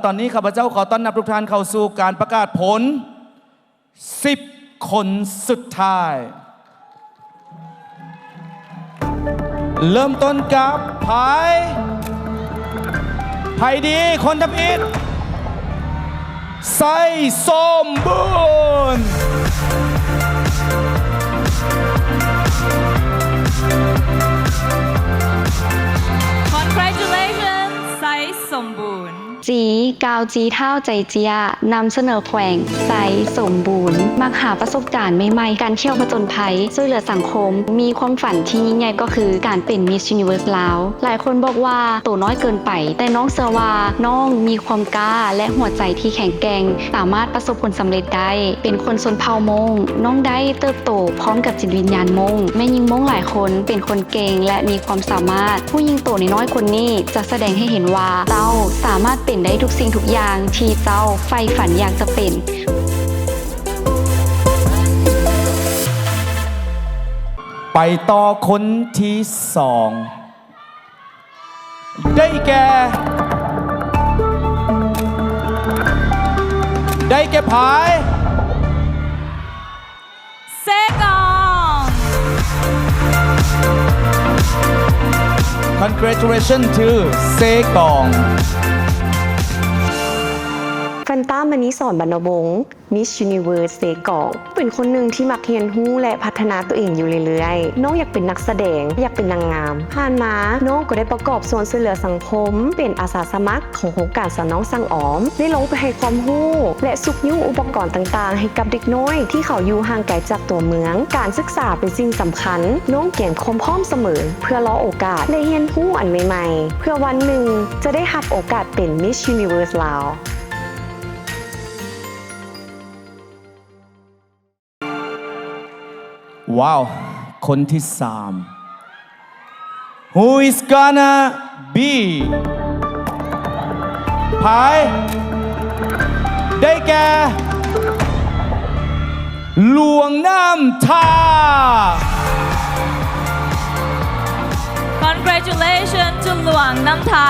ຕອນນີ້ຂ້າພະເຈົ້າຂໍຕ້ອນຮັບທຸກທ່ານເຂົ້າສູ່ການປະກາດຜົນສິບຄົນສຸດທ້າຍ. ເລີ່ມຕົ້ນກັບ ໃຜ ໃຜດີ ຄົນທຳອິດ ໄຊສົມບູນ. Congratulations ໄຊສົມບູນ. ຈີ ກ່າວຈີທ້າວໃຈເຈ້ຍ ນຳສະເໜີແຂວງໄຊສົມບູນ. ມັກຫາປະສົບການໃໝ່ໆ, ການທ່ຽວຜະຈົນໄພ, ຊ່ວຍເຫຼືອສັງຄົມ, ມີຄວາມຝັນທີ່ຍິ່ງໃຫຍ່ກໍຄືການເປັນ Miss Universe ລາວ. ຫຼາຍຄົນບອກວ່າໂຕນ້ອຍເກີນໄປ, ແຕ່ນ້ອງເຊື່ອວ່ານ້ອງມີຄວາມກ້າ ແລະ ຫົວໃຈທີ່ແຂງແກ່ງ, ສາມາດປະສົບຜົນສຳເລັດໄດ້. ເປັນຄົນຊົນເຜົ່າມົ້ງ, ນ້ອງໄດ້ເຕີບໂຕພ້ອມກັບຈິດວິນຍານມົ້ງ. ແມ່ຍິງມົ້ງຫຼາຍຄົນເປັນຄົນເກັ່ງ ແລະ ມີຄວາມສາມາດ. ຜູ້ຍິງໂຕນ້ອຍໆຄົນນີ້ຈະສະແດງໃຫ້ເຫັນວ່າເຈົ້າສາມາດເປັນໄດ້ທຸກສິ່ງທຸກຢ່າງທີ່ເຈົ້າໃຝ່ຝັນຢາກຈະເປັນ. ໄປຕໍ່ຄົນທີສອງ ໄດ້ແກ່ ໄດ້ແກ່ໃຜ? ເຊກອງ. Congratulations to ເຊກອງ. ແຟນຕ້າ ມະນີສອນ ບັນນະວົງ. Miss Universe ເຊກອງ ເປັນຄົນໜຶ່ງທີ່ມັກຮຽນຮູ້ ແລະ ພັດທະນາຕົວເອງຢູ່ເລື້ອຍໆ. ນ້ອງຢາກເປັນນັກສະແດງ, ຢາກເປັນນາງງາມ. ຜ່ານມານ້ອງກໍໄດ້ປະກອບສ່ວນຊ່ວຍເຫຼືອສັງຄົມ, ເປັນອາສາສະໝັກຂອງໂຄງການສະໜອງສັງອອມ, ໄດ້ລົງໄປໃຫ້ຄວາມຮູ້ ແລະ ຊຸກຍູ້ອຸປະກອນຕ່າງໆໃຫ້ກັບເດັກນ້ອຍທີ່ເຂົາຢູ່ຫ່າງໄກຈາກຕົວເມືອງ. ການສຶກສາເປັນສິ່ງສຳຄັນ. ນ້ອງກຽມຄວາມພ້ອມສະເໝີ ເພື່ອລໍໂອກາດ ແລະ ຮຽນຮູ້ອັນໃໝ່ໆ ເພື່ອວັນໜຶ່ງຈະໄດ້ຮັບໂອກາດເປັນ Miss Universe ລາວ. ວ້າວ ຄົນທີສາມ Who is gonna be ໃຜ? ໄດ້ແກ່ ຫຼວງນ້ຳທາ. Congratulations to ຫຼວງນ້ຳທາ.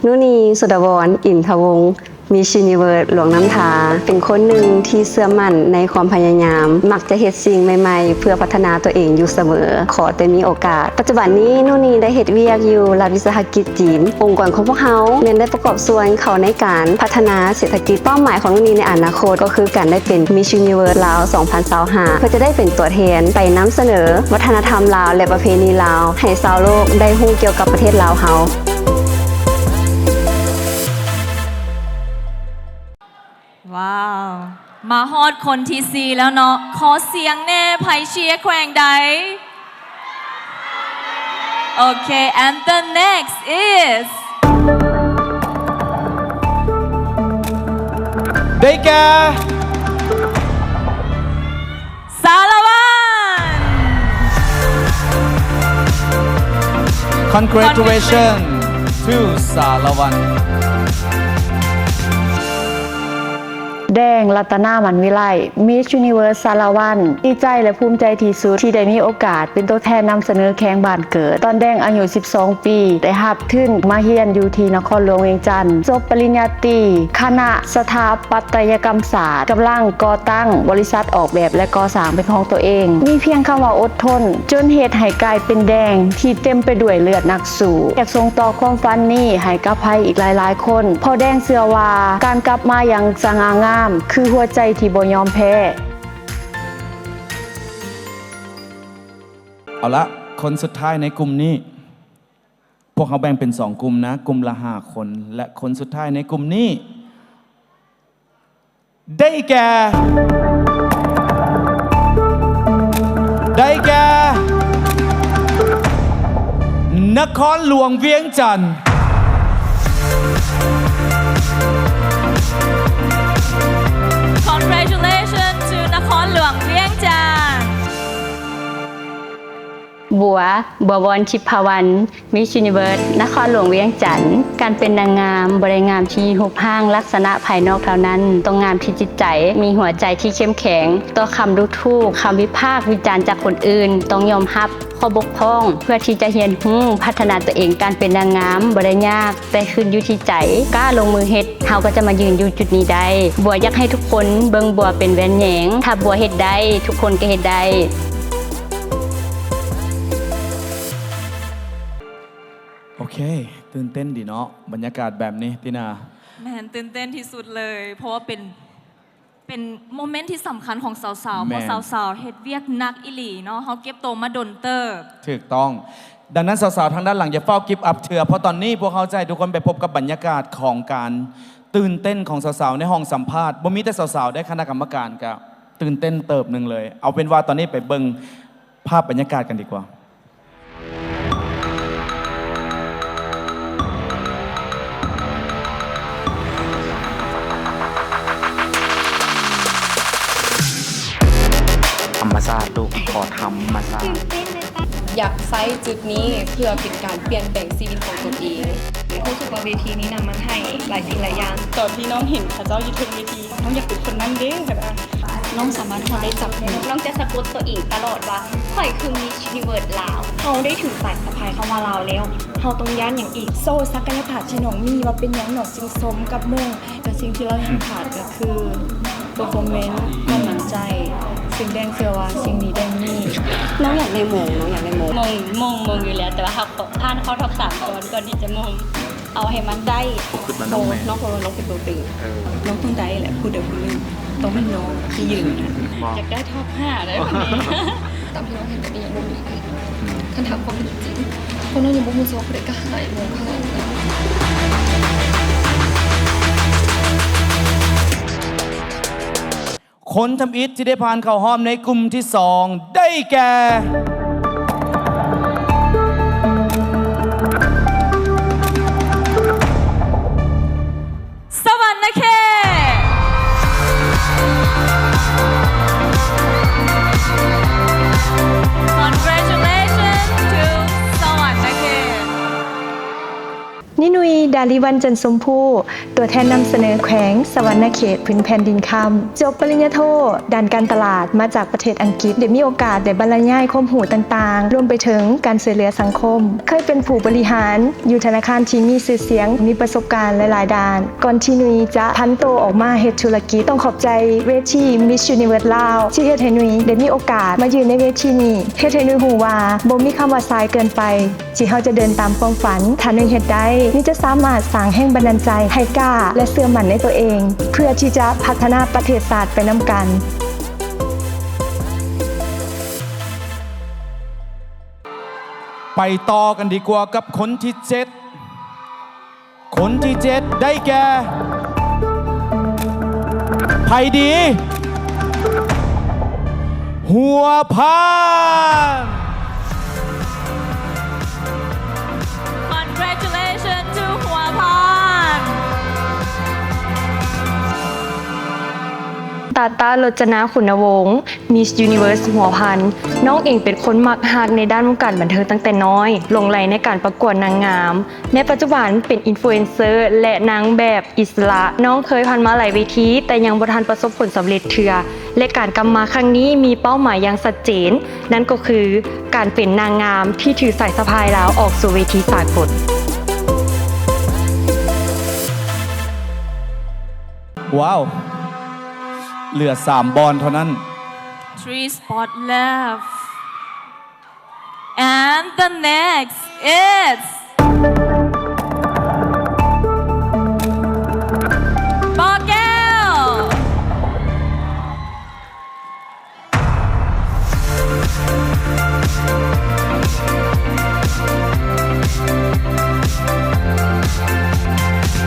ນູນີ ສຸດາວອນ ອິນທະວົງ Miss Universe ຫຼວງນ້ຳທາ ເປັນຄົນໜຶ່ງທີ່ເຊື່ອໝັ້ນໃນຄວາມພະຍາຍາມ, ມັກຈະເຮັດສິ່ງໃໝ່ໆເພື່ອພັດທະນາຕົວເອງຢູ່ສະເໝີ, ຂໍແຕ່ມີໂອກາດ. ປັດຈຸບັນນີ້ ນູນີໄດ້ເຮັດວຽກຢູ່ລັດວິສາຫະກິດຈີນ. ອົງກອນຂອງພວກເຮົາແມ່ນໄດ້ປະກອບສ່ວນເຂົ້າໃນການພັດທະນາເສດຖະກິດ. ເປົ້າໝາຍຂອງນູນີໃນອະນາຄົດກໍຄືການໄດ້ເປັນ Miss Universe ລາວ ສອງພັນຊາວຫ້າ ເພື່ອຈະໄດ້ເປັນຕົວແທນໄປນຳສະເໜີວັດທະນະທຳລາວ ແລະ ປະເພນີລາວໃຫ້ຊາວໂລກໄດ້ຮູ້ກ່ຽວກັບປະເທດລາວເຮົາ. ວ້າວ ມາຮອດຄົນທີສີ່ແລ້ວເນາະ. ຂໍສຽງແດ່ ໃຜເຊຍແຂວງໃດ? ໂອເຄ and the next is ໄດ້ແກ່ ສາລະວັນ. Congratulations to ສາລະວັນ. ແດງ ລັດຕະນາ ມັນວິໄລ Miss Universe ສາລະວັນ. ດີໃຈ ແລະ ພູມໃຈທີ່ສຸດທີ່ໄດ້ມີໂອກາດເປັນຕົວແທນນຳສະເໜີແຂວງບ້ານເກີດ. ຕອນແດງອາຍຸສິບສອງປີ ໄດ້ຮັບທຶນມາຮຽນຢູ່ທີ່ນະຄອນຫຼວງວຽງຈັນ, ຈົບປະລິນຍາຕີ ຄະນະສະຖາປັດຕະຍະກຳສາດ, ກຳລັງກໍ່ຕັ້ງບໍລິສັດອອກແບບ ແລະ ກໍ່ສ້າງເປັນຂອງຕົວເອງ. ມີພຽງຄຳວ່າອົດທົນ ຈົນເຮັດໃຫ້ກາຍເປັນແດງທີ່ເຕັມໄປດ້ວຍເລືອດນັກສູ້. ຢາກສົ່ງຕໍ່ຄວາມຝັນນີ້ໃຫ້ກັບໃຜອີກຫຼາຍໆຄົນ, ເພາະແດງເຊື່ອວ່າການກັບມາຢ່າງສະຫງ່າງາມ ຄືຫົວໃຈທີ່ບໍ່ຍອມແພ້. ເອົາລະ ຄົນສຸດທ້າຍໃນກຸ່ມນີ້ ພວກເຮົາແບ່ງເປັນສອງກຸ່ມນະ, ກຸ່ມລະຫ້າຄົນ ແລະ ຄົນສຸດທ້າຍໃນກຸ່ມນີ້ ໄດ້ແກ່ ໄດ້ແກ່ ນະຄອນຫຼວງວຽງຈັນ. Congratulations to ນະຄອນຫຼວງວຽງຈັນ. ບົວ ບົວວອນ ທິບພະວັນ ມິສຢູນິເວີສ ນະຄອນຫຼວງວຽງຈັນ. ການເປັນນາງງາມບໍ່ໄດ້ງາມທີ່ຮູບຮ່າງລັກສະນະພາຍນອກເທົ່ານັ້ນ, ຕ້ອງງາມທີ່ຈິດໃຈ, ມີຫົວໃຈທີ່ເຂັ້ມແຂງຕໍ່ຄຳດູຖູກ, ຄຳວິພາກວິຈານຈາກຄົນອື່ນ, ຕ້ອງຍອມຮັບຂໍ້ບົກຜ່ອງເພື່ອທີ່ຈະຮຽນຮູ້, ພັດທະນາຕົວເອງ. ການເປັນນາງງາມບໍ່ໄດ້ຍາກ, ແຕ່ຂຶ້ນຢູ່ທີ່ໃຈ. ກ້າລົງມືເຮັດ, ເຮົາກໍຈະມາຢືນຢູ່ຈຸດນີ້ໄດ້. ບົວຢາກໃຫ້ທຸກຄົນເບິ່ງບົວເປັນແວ່ນແຍງ. ຖ້າບົວເຮັດໄດ້, ທຸກຄົນກໍເຮັດໄດ້. ໂອເຄ, ຕື່ນເຕັ້ນດີເນາະ ບັນຍາກາດແບບນີ້ ຕິນາ. ແມ່ນ, ຕື່ນເຕັ້ນທີ່ສຸດເລີຍ, ເພາະວ່າເປັນ ເປັນໂມເມັນທີ່ສຳຄັນຂອງສາວໆ ແມ່ນ ເພາະສາວໆເຮັດວຽກໜັກອີ່ຫຼີເນາະ, ເຮົາເກັບໂຕມາດົນເຕີບ. ຖືກຕ້ອງ. ດັ່ງນັ້ນສາວໆທາງດ້ານຫຼັງຢ່າຟ້າວກິບອັບເທື່ອ, ເພາະຕອນນີ້ພວກເຮົາຈະໃຫ້ທຸກຄົນໄປພົບກັບບັນຍາກາດຂອງການຕື່ນເຕັ້ນຂອງສາວໆໃນຫ້ອງສຳພາດ. ບໍ່ມີແຕ່ສາວໆເດ້, ຄະນະກຳມະການກໍຕື່ນເຕັ້ນເຕີບໜຶ່ງເລີຍ. ເອົາເປັນວ່າຕອນນີ້ໄປເບິ່ງພາບບັນຍາກາດກັນດີກວ່າ. ທຳມະຊາດລູກ ຂໍທຳມະຊາດ. ຢາກໃຊ້ຈຸດນີ້ເພື່ອເປັນການປ່ຽນແປງຊີວິດຂອງຕົນເອງ. ຮູ້ສຶກວ່າເວທີນີ້ນະ ມັນໃຫ້ຫຼາຍສິ່ງຫຼາຍຢ່າງ. ຕອນທີ່ນ້ອງເຫັນເຂົາເຈົ້າຢູ່ເທິງເວທີ ນ້ອງຢາກເປັນຄົນນັ້ນເດ້ ແບບວ່ານ້ອງສາມາດທີ່ຈະໄດ້ຈັບມື. ນ້ອງຈະສະກົດຕົວເອງຕະຫຼອດວ່າ ຂ້ອຍຄືມິສຢູນິເວີສລາວ. ເຮົາໄດ້ຖືສາຍສະພາຍຄຳວ່າລາວແລ້ວ, ເຮົາຕ້ອງຢ້ານຫຍັງອີກ? ໂຊສັກກະຍະພາບທີ່ນ້ອງມີວ່າເປັນຫຍັງນ້ອງຈຶ່ງສົມກັບມຸ້ງ. ແຕ່ສິ່ງທີ່ລາວຍັງຂາດກໍຄືເປີຟໍແມນ ຄວາມໝັ້ນໃຈ, ຊຶ່ງແດນເຊື່ອວ່າສິ່ງນີ້ແດນມີ. ນ້ອງຢາກໄດ້ມົງ, ນ້ອງຢາກໄດ້ມົງ. ມົງ, ມົງ, ມົງຢູ່ແລ້ວ, ແຕ່ວ່າເຮົາຂໍຜ່ານເຂົ້າທັອບສາມກ່ອນ, ກ່ອນທີ່ຈະມົງ. ເອົາໃຫ້ມັນໄດ້. ບໍ່ຄິດວ່ານ້ອງແມ່ນ. ນ້ອງ ເພາະວ່ານ້ອງເປັນຕົວເຕັງ. ເອີ. ນ້ອງຕ້ອງໄດ້ແຫຼະ, ຜູ້ໃດຜູ້ໜຶ່ງຕ້ອງແມ່ນນ້ອງທີ່ຢືນ. ຢາກໄດ້ທັອບຫ້າເດ້ ຄົນນີ້. ຕາມທີ່ນ້ອງເຫັນກໍດີ, ບໍ່ມີໃຜ. ອືມ. ຄັນຖາມຄວາມເປັນຈິງ, ພວກນ້ອງຍັງບໍ່ຮູ້ເລີຍວ່າຜູ້ໃດກະຫາຍໂມງຂະໜາດນັ້ນ. ຄົນທຳອິດທີ່ໄດ້ຜ່ານເຂົ້າຮອບໃນກຸ່ມທີສອງ ໄດ້ແກ່ ສະຫວັນນະເຂດ. Congratulations to ສະຫວັນນະເຂດ. ນິນຸຍ ດາລິວັນ ຈັນຊົມພູ ຕົວແທນນຳສະເໜີແຂວງສະຫວັນນະເຂດ ພື້ນແຜ່ນດິນຄຳ. ຈົບປະລິນຍາໂທ ດ້ານການຕະຫຼາດ ມາຈາກປະເທດອັງກິດ, ໄດ້ມີໂອກາດໄດ້ບັນລະຍາຍຄວາມຮູ້ຕ່າງໆ ລວມໄປເຖິງການຊ່ວຍເຫຼືອສັງຄົມ. ເຄີຍເປັນຜູ້ບໍລິຫານຢູ່ທະນາຄານທີ່ມີຊື່ສຽງ, ມີປະສົບການຫຼາຍໆດ້ານ. ກ່ອນທີ່ນຸຍຈະຜັນໂຕອອກມາເຮັດທຸລະກິດ, ຕ້ອງຂອບໃຈເວທີ Miss Universe ລາວ ທີ່ເຮັດໃຫ້ນຸຍໄດ້ມີໂອກາດມາຢືນໃນເວທີນີ້, ເຮັດໃຫ້ນຸຍຮູ້ວ່າບໍ່ມີຄຳວ່າສາຍເກີນໄປ ທີ່ເຮົາຈະເດີນຕາມຄວາມຝັນ. ຖ້າໜຶ່ງເຮັດໄດ້, ໜຶ່ງຈະສາມາດສ້າງແຮງບັນດານໃຈໃຫ້ກ້າ ແລະ ເຊື່ອໝັ້ນໃນຕົວເອງ ເພື່ອທີ່ຈະພັດທະນາປະເທດຊາດໄປນຳກັນ. ໄປຕໍ່ກັນດີກວ່າກັບຄົນທີເຈັດ. ຄົນທີເຈັດໄດ້ແກ່ ໃຜດີ? ຫົວພານ. Congratulations to ຫົວພານ. ຕາຕາ ລົດຈະນາ ຄຸນນະວົງ ມິສຢູນິເວີສຫົວພັນ. ນ້ອງເອງເປັນຄົນມັກຮັກໃນດ້ານວົງການບັນເທີງຕັ້ງແຕ່ນ້ອຍ, ຫຼົງໄຫຼໃນການປະກວດນາງງາມ. ໃນປັດຈຸບັນເປັນອິນຟລູເອນເຊີ ແລະ ນາງແບບອິດສະຫຼະ. ນ້ອງເຄີຍຜ່ານມາຫຼາຍເວທີ, ແຕ່ຍັງບໍ່ທັນປະສົບຜົນສຳເລັດເທື່ອ ແລະ ການກັບມາຄັ້ງນີ້ມີເປົ້າໝາຍຢ່າງຊັດເຈນ, ນັ້ນກໍຄືການເປັນນາງງາມທີ່ຖືສາຍສະພາຍລາວອອກສູ່ເວທີສາກົນ. ວ້າວ ເຫຼືອສາມບ່ອນເທົ່ານັ້ນ. Three spot left. And the next is ບໍ່ແກ້ວ.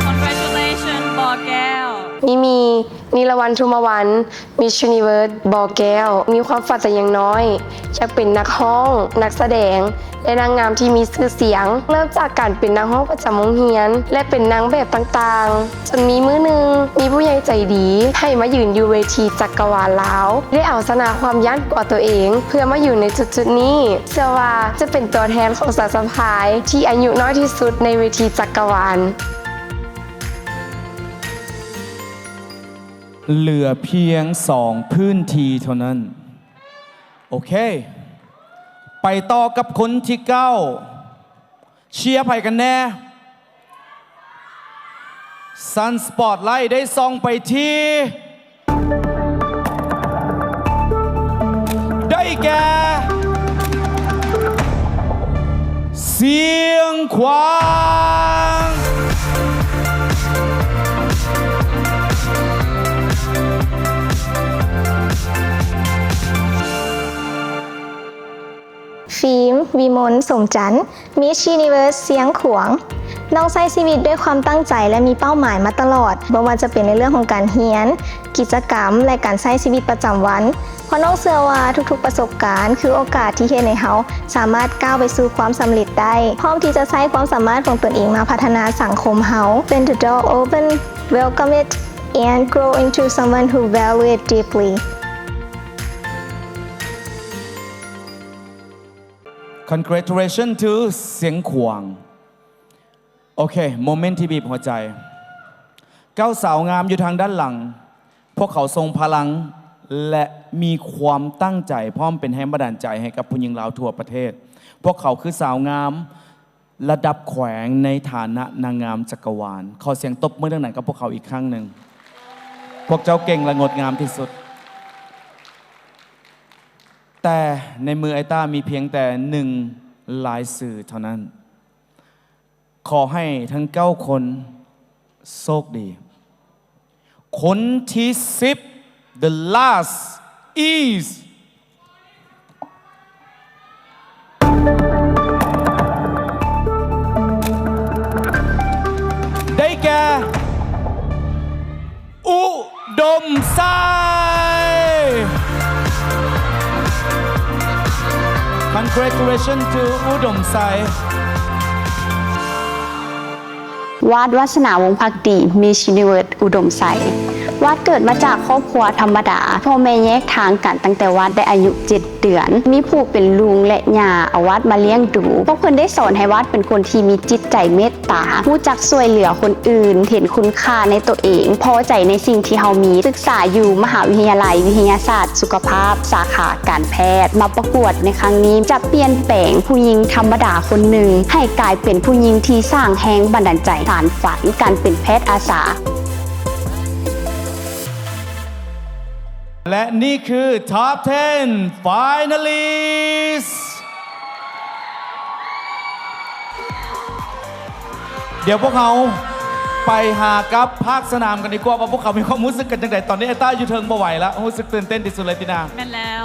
Congratulations ບໍ່ແກ້ວ. ມີມີ ມີ ລະວັນ ທຸມມະວັນ ມິສຢູນິເວີສ ບໍ່ແກ້ວ ມີຄວາມຝັນແຕ່ຍັງນ້ອຍ ຢາກເປັນນັກຮ້ອງ, ນັກສະແດງ ແລະ ນາງງາມທີ່ມີຊື່ສຽງ. ເລີ່ມຈາກການເປັນນັກຮ້ອງປະຈຳໂຮງຮຽນ ແລະ ເປັນນາງແບບຕ່າງໆ ຈົນມີມື້ໜຶ່ງ ມີຜູ້ໃຫຍ່ໃຈດີໃຫ້ມາຢືນຢູ່ເວທີຈັກກະວານລາວ ໄດ້ເອົາຊະນະຄວາມຢ້ານກົວຕົວເອງ ເພື່ອມາຢູ່ໃນຈຸດໆນີ້. ເຊື່ອວ່າຈະເປັນຕົວແທນຂອງສາວສະພາຍທີ່ອາຍຸນ້ອຍທີ່ສຸດໃນເວທີຈັກກະວານ. ເຫຼືອພຽງສອງພື້ນທີ່ເທົ່ານັ້ນ. ໂອເຄ ໄປຕໍ່ກັບຄົນທີເກົ້າ ເຊຍໃຜກັນແນ່? ຊັ້ນສະປອດໄລໄດ້ສ່ອງໄປທີ່ ໄດ້ແກ່ ຊຽງຂວາງ. ຟີມ ວິມົນ ສົມຈັນ ມິສຢູນິເວີສ ຊຽງຂວາງ. ນ້ອງໃຊ້ຊີວິດດ້ວຍຄວາມຕັ້ງໃຈ ແລະ ມີເປົ້າໝາຍມາຕະຫຼອດ, ບໍ່ວ່າຈະເປັນໃນເລື່ອງຂອງການຮຽນ, ກິດຈະກຳ ແລະ ການໃຊ້ຊີວິດປະຈຳວັນ. ເພາະນ້ອງເຊື່ອວ່າທຸກໆປະສົບການຄືໂອກາດທີ່ເຮັດໃຫ້ເຮົາສາມາດກ້າວໄປສູ່ຄວາມສຳເລັດໄດ້, ພ້ອມທີ່ຈະໃຊ້ຄວາມສາມາດຂອງຕົນເອງມາພັດທະນາສັງຄົມເຮົາ. When the door open, welcome it and grow into someone who value it deeply. Congratulations to ຊຽງຂວາງ. ໂອເຄ ໂມເມັນທີ່ບີບຫົວໃຈ. ເກົ້າສາວງາມຢູ່ທາງດ້ານຫຼັງ, ພວກເຂົາຊົງພະລັງ ແລະ ມີຄວາມຕັ້ງໃຈ ພ້ອມເປັນແຮງບັນດານໃຈໃຫ້ກັບຜູ້ຍິງລາວທົ່ວປະເທດ. ພວກເຂົາຄືສາວງາມລະດັບແຂວງໃນຖານະນາງງາມຈັກກະວານ. ຂໍສຽງຕົບມືດັງໆກັບພວກເຂົາອີກຄັ້ງໜຶ່ງ. ພວກເຈົ້າເກັ່ງ ແລະ ງົດງາມທີ່ສຸດ. ແຕ່ໃນມືໄອຕ້າມີພຽງແຕ່ໜຶ່ງລາຍຊື່ເທົ່ານັ້ນ. ຂໍໃຫ້ທັງເກົ້າຄົນໂຊກດີ. ຄົນທີສິບ the last is ໄດ້ແກ່ ອຸດົມໄຊ. Congratulations to ອຸດົມໄຊ. ວາດ ວາດສະໜາ ວົງພັກດີ ມິສຢູນິເວີສ ອຸດົມໄຊ. ວາດເກີດມາຈາກຄອບຄົວທຳມະດາ, ພໍ່ແມ່ແຍກທາງກັນຕັ້ງແຕ່ວາດໄດ້ອາຍຸເຈັດເດືອນ. ມີຜູ້ເປັນລຸງ ແລະ ຍ່າເອົາວາດມາລ້ຽງດູ. ພວກເພິ່ນໄດ້ສອນໃຫ້ວາດເປັນຄົນທີ່ມີຈິດໃຈເມດ ຕາ, ຮູ້ຈັກຊ່ວຍເຫຼືອຄົນອື່ນ, ເຫັນຄຸນຄ່າໃນຕົວເອງ, ພໍໃຈໃນສິ່ງທີ່ເຮົາມີ, ສຶກສາຢູ່ມະຫາວິທະຍາໄລວິທະຍາສາດສຸຂະພາບ ສາຂາການແພດ, ມາປະກວດໃນຄັ້ງນີ້ ຈະປ່ຽນແປງຜູ້ຍິງທຳມະດາຄົນໜຶ່ງ ໃຫ້ກາຍເປັນຜູ້ຍິງທີ່ສ້າງແຮງບັນດານໃຈ, ສານຝັນການເປັນແພດອາສາ. ແລະ ນີ້ຄື Top ten Finalists. ດຽວພວກເຮົາໄປຫາກັບພາກສະໜາມກັນດີກວ່າ ວ່າພວກເຂົາມີຄວາມຮູ້ສຶກກັນຈັ່ງໃດ. ຕອນນີ້ ເອຕ້າ ຢູ່ເທິງບໍ່ໄຫວລະ, ຮູ້ສຶກຕື່ນເຕັ້ນທີ່ສຸດເລີຍຕິນາ. ແມ່ນແລ້ວ.